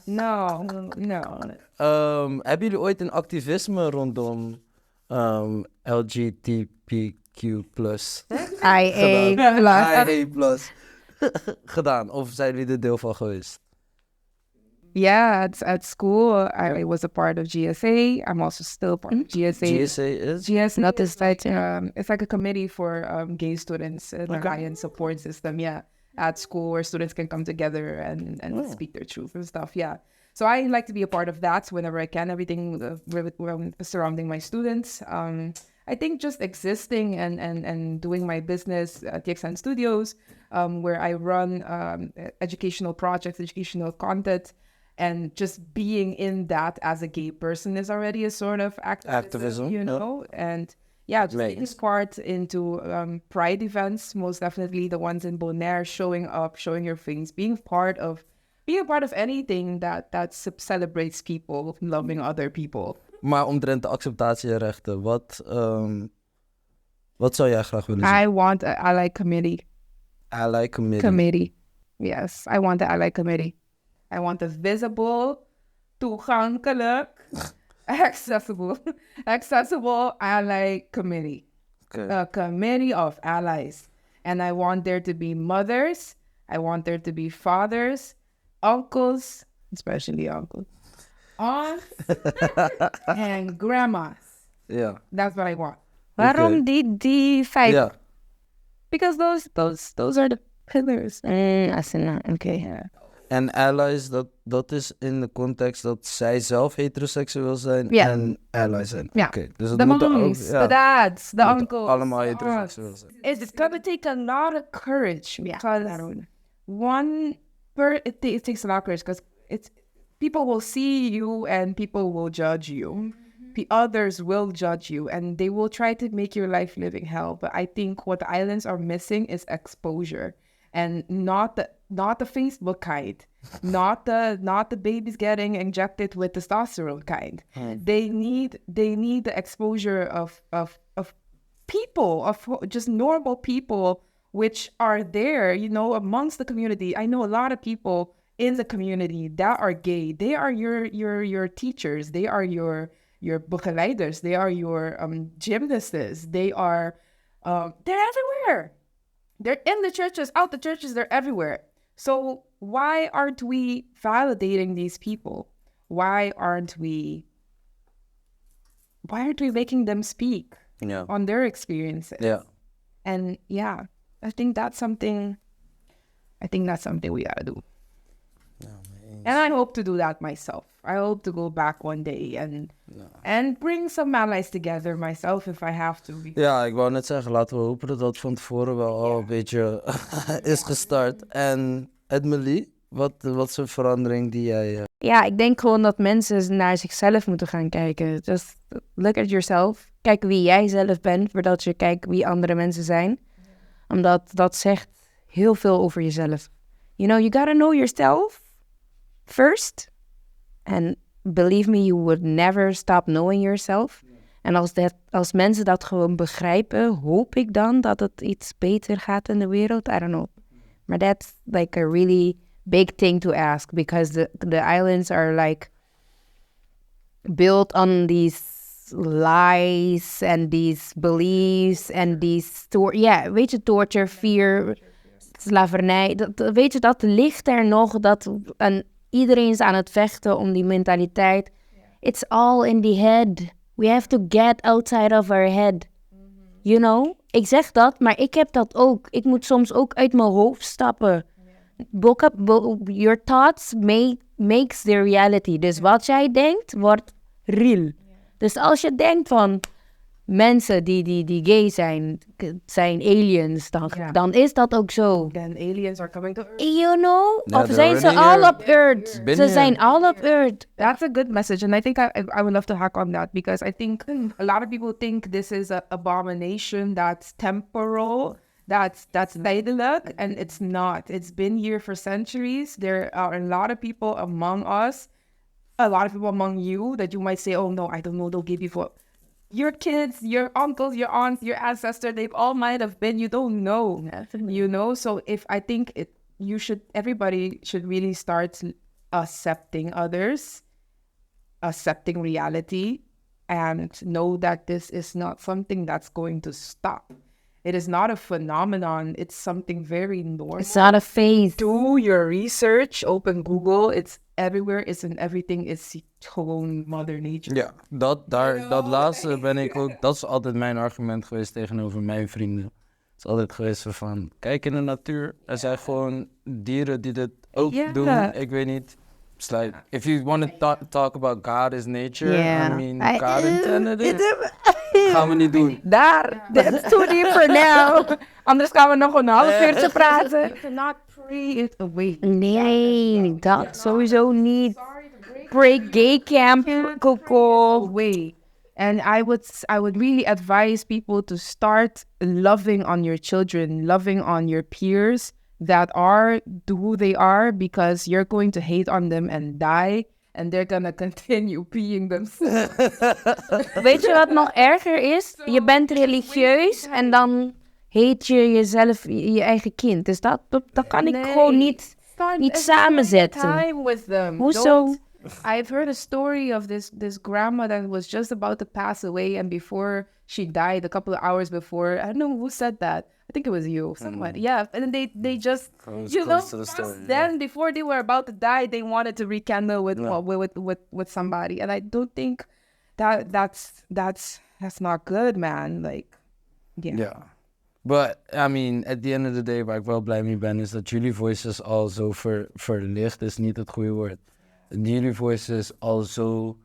No. Hebben jullie ooit een activisme rondom LGBTQ IA plus. IA plus gedaan? Of zijn jullie er deel van geweest? Yeah, at school, I was a part of GSA. I'm also still part of GSA. GSA is? GSA Dat is is tijd, ja. It's like a committee for gay students, the guidance support system. Yeah, at school where students can come together and speak their truth and stuff. Yeah. So I like to be a part of that whenever I can. Everything with surrounding my students. I think just existing and doing my business at TXN Studios, where I run educational projects, educational content, and just being in that as a gay person is already a sort of activism, Activism, you yeah. know? And yeah, just taking Makes. part into pride events, most definitely the ones in Bonaire, showing up, showing your face, being a part of anything that celebrates people loving other people. Maar omtrent de acceptatierechten, wat zou jij graag willen zien? I want an ally committee. Ally committee. Committee. Yes, I want the ally committee. I want a visible, toegankelijk, accessible ally committee. A committee of allies. And I want there to be mothers. I want there to be fathers, uncles, especially uncles, aunts, and grandmas. That's what I want. Waarom die vijf? Because those are the pillars. Asina, oké. Yeah. En allies, dat is in de context dat zij zelf heteroseksueel zijn en allies zijn. Ja. Oké, dus het The moeten ook, moms, ja, the dads, the moeten uncles. allemaal the heteroseksueel zijn. It's gonna take a lot of courage because Daarom. one per it takes a lot of courage because it's people will see you and people will judge you. The others will judge you and they will try to make your life living hell. But I think what the islands are missing is exposure, and not the Facebook kind, not the babies getting injected with testosterone kind. They need the exposure of people, of just normal people, which are there amongst the community. I know a lot of people in the community that are gay. They are your teachers. They are your begeleiders. They are your gymnasts. They're everywhere. They're in the churches, out the churches. They're everywhere. So why aren't we validating these people? Why aren't we? Why aren't we making them speak on their experiences? And yeah, I think that's something. I think that's something we gotta do. And I hope to do that myself. I hope to go back one day and bring some allies together myself if I have to. Ja, ik wou net zeggen, laten we hopen dat dat van tevoren wel al een beetje is gestart. En Edmelie, wat is een verandering die jij... Ja, ik denk gewoon dat mensen naar zichzelf moeten gaan kijken. Just look at yourself. Kijk wie jij zelf bent, voordat je kijkt wie andere mensen zijn. Omdat dat zegt heel veel over jezelf. You gotta know yourself. first. And believe me, you would never stop knowing yourself. En als mensen dat gewoon begrijpen, hoop ik dan dat het iets beter gaat in de wereld. I don't know. Maar that's like a really big thing to ask because the islands are like built on these lies and these beliefs and these ja, weet je, torture, fear, slavernij. Weet je, dat ligt er nog. En iedereen is aan het vechten om die mentaliteit. It's all in the head. We have to get outside of our head. You know? Ik zeg dat, maar ik heb dat ook. Ik moet soms ook uit mijn hoofd stappen. Your thoughts makes the reality. Dus wat jij denkt, wordt real. Dus als je denkt van mensen die gay zijn, zijn aliens, dan is dat ook zo. Then aliens are coming to Earth. You know? Ja, of zijn ze al op Earth? Ze zijn al op Earth. That's a good message. And I think I would love to hack on that because I think a lot of people think this is an abomination that's temporal, that's tijdelijk, and it's not. It's been here for centuries. There are a lot of people among us, a lot of people among you that you might say, "Oh no, I don't know, they'll give you for your kids, your uncles, your aunts, your ancestors, they've all might have been, you don't know." So if I think it, you should, everybody should really start accepting others, accepting reality, and know that this is not something that's going to stop. It is not a phenomenon. It's something very normal. It's not a phase. Do your research. Open Google. It's everywhere. It's in everything. It's gewoon Mother Nature. Ja, dat laatste ben ik ook. Dat is altijd mijn argument geweest tegenover mijn vrienden. Het is altijd geweest van: kijk in de natuur. Er zijn gewoon dieren die dit ook doen. Ik weet niet. It's like, if you want to talk about God is nature, I mean, God intended it. Gaan we niet doen. Daar, that's too deep for now. Anders gaan we nog een half uurtje praten. You cannot pray it away. Nee, dat sowieso niet. Break gay camp, Coco. Away. And I would really advise people to start loving on your children, loving on your peers that are who they are, because you're going to hate on them and die, and they're gonna continue being themselves. Weet je wat nog erger is? Je bent religieus en dan hate je jezelf, je eigen kind. Dus dat kan ik Nee. gewoon niet, Start niet spend samenzetten. time with them. Hoezo? I've heard a story of this grandma that was just about to pass away, and before she died, a couple of hours before, I don't know who said that. I think it was you, somebody. Yeah, and then they just Close- close to the just story, yeah. then before they were about to die, they wanted to rekindle with somebody, and I don't think that that's not good, man. Like, yeah. Ja. But, I mean, at the end of the day, waar ik wel blij mee ben, is dat jullie voices al zo verlicht, is niet het goede woord. Jullie voices al zo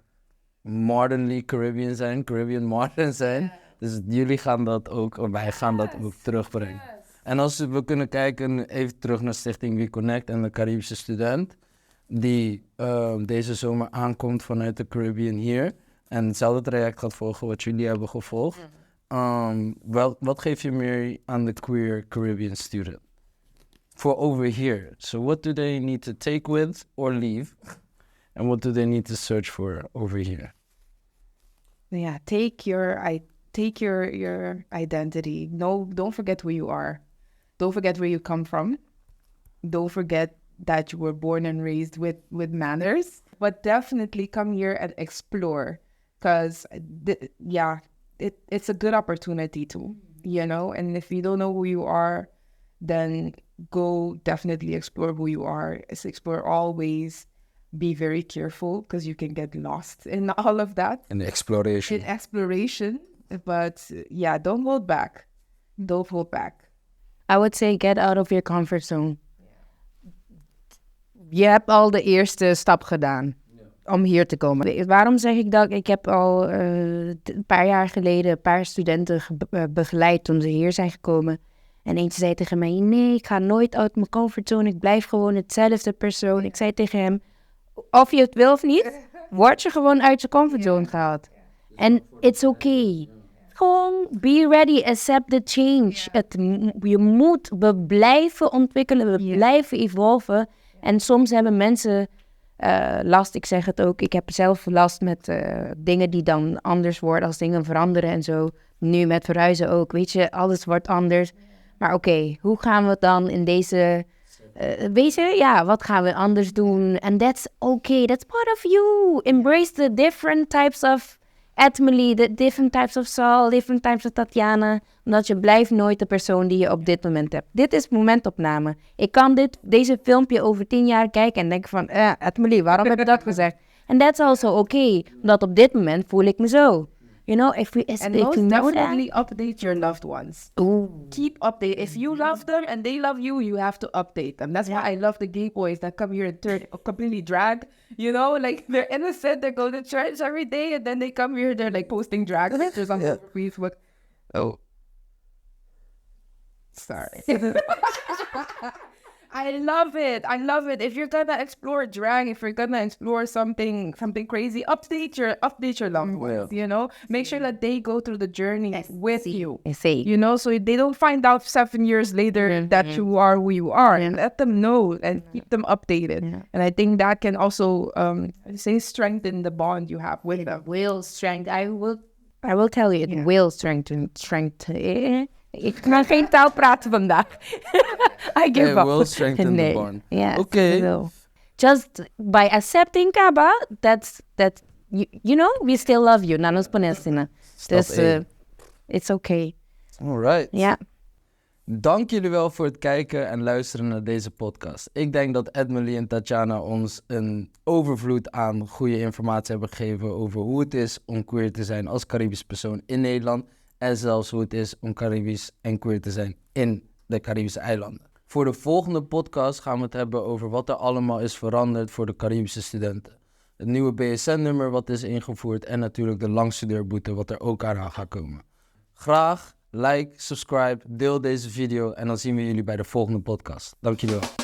modernly Caribbean zijn, Caribbean modern zijn. Dus jullie gaan dat ook, of wij gaan dat ook terugbrengen. En als we kunnen kijken, even terug naar Stichting We Connect en de Caribische student, die deze zomer aankomt vanuit de Caribbean hier en hetzelfde traject gaat volgen wat jullie hebben gevolgd. Wat geef je meer aan de queer Caribbean student? For over here. So what do they need to take with or leave? And what do they need to search for over here? Yeah, take your identity. No, don't forget who you are. Don't forget where you come from. Don't forget that you were born and raised with manners. But definitely come here and explore, because yeah, it's a good opportunity to. And if you don't know who you are, then go definitely explore who you are. Explore all ways. Be very careful because you can get lost in all of that In the exploration. In exploration. But yeah, don't hold back. Don't hold back. I would say get out of your comfort zone. Je hebt al de eerste stap gedaan om hier te komen. Waarom zeg ik dat? Ik heb al een paar jaar geleden een paar studenten begeleid toen ze hier zijn gekomen. En eentje zei tegen mij: "Nee, ik ga nooit uit mijn comfortzone. Ik blijf gewoon hetzelfde persoon." Ik zei tegen hem: "Of je het wil of niet, word je gewoon uit je comfortzone gehaald. En it's okay. Gewoon be ready, accept the change." We blijven ontwikkelen, we blijven evolven. En soms hebben mensen Last, ik zeg het ook, ik heb zelf last met dingen die dan anders worden als dingen veranderen en zo. Nu met verhuizen ook, weet je, alles wordt anders. Maar oké, hoe gaan we het dan in deze... weet je, ja, wat gaan we anders doen? And that's okay, that's part of you. Embrace the different types of Edmaly, the different types of Sal, different types of Tatjana. Omdat je blijft nooit de persoon die je op dit moment hebt. Dit is momentopname. Ik kan deze filmpje over 10 jaar kijken en denken van: Edmaly, waarom heb je dat gezegd? And that's also okay. Omdat op dit moment voel ik me zo. If we, And if most you know that. Definitely update your loved ones. Oeh. Keep update. If you love them and they love you, you have to update them. That's why I love the gay boys that come here and turn completely drag. Like they're innocent, they go to church every day, and then they come here, they're like posting drag pictures on Facebook. Oh. Sorry. I love it. I love it. If you're gonna explore drag, if you're gonna explore something crazy, update your loved ones. Make sure that they go through the journey with you. Zie. So they don't find out 7 years later that you are who you are. And let them know and keep them updated. And I think that can also say strengthen the bond you have with them. Will strength. I will tell you, it will strengthen. Ik kan geen taal praten vandaag. I give It up. Will strengthen the Nee. Bond. Yes, Oké. it will. Just by accepting kaba, that's that you, we still love you. Nan nos ponesina. Stap Dus één. it's okay. Alright. Ja. Dank jullie wel voor het kijken en luisteren naar deze podcast. Ik denk dat Edmaly en Tatjana ons een overvloed aan goede informatie hebben gegeven over hoe het is om queer te zijn als Caribisch persoon in Nederland. En zelfs hoe het is om Caribisch en queer te zijn in de Caribische eilanden. Voor de volgende podcast gaan we het hebben over wat er allemaal is veranderd voor de Caribische studenten. Het nieuwe BSN-nummer wat is ingevoerd en natuurlijk de langstudeerboete wat er ook aan gaat komen. Graag like, subscribe, deel deze video en dan zien we jullie bij de volgende podcast. Dank jullie wel.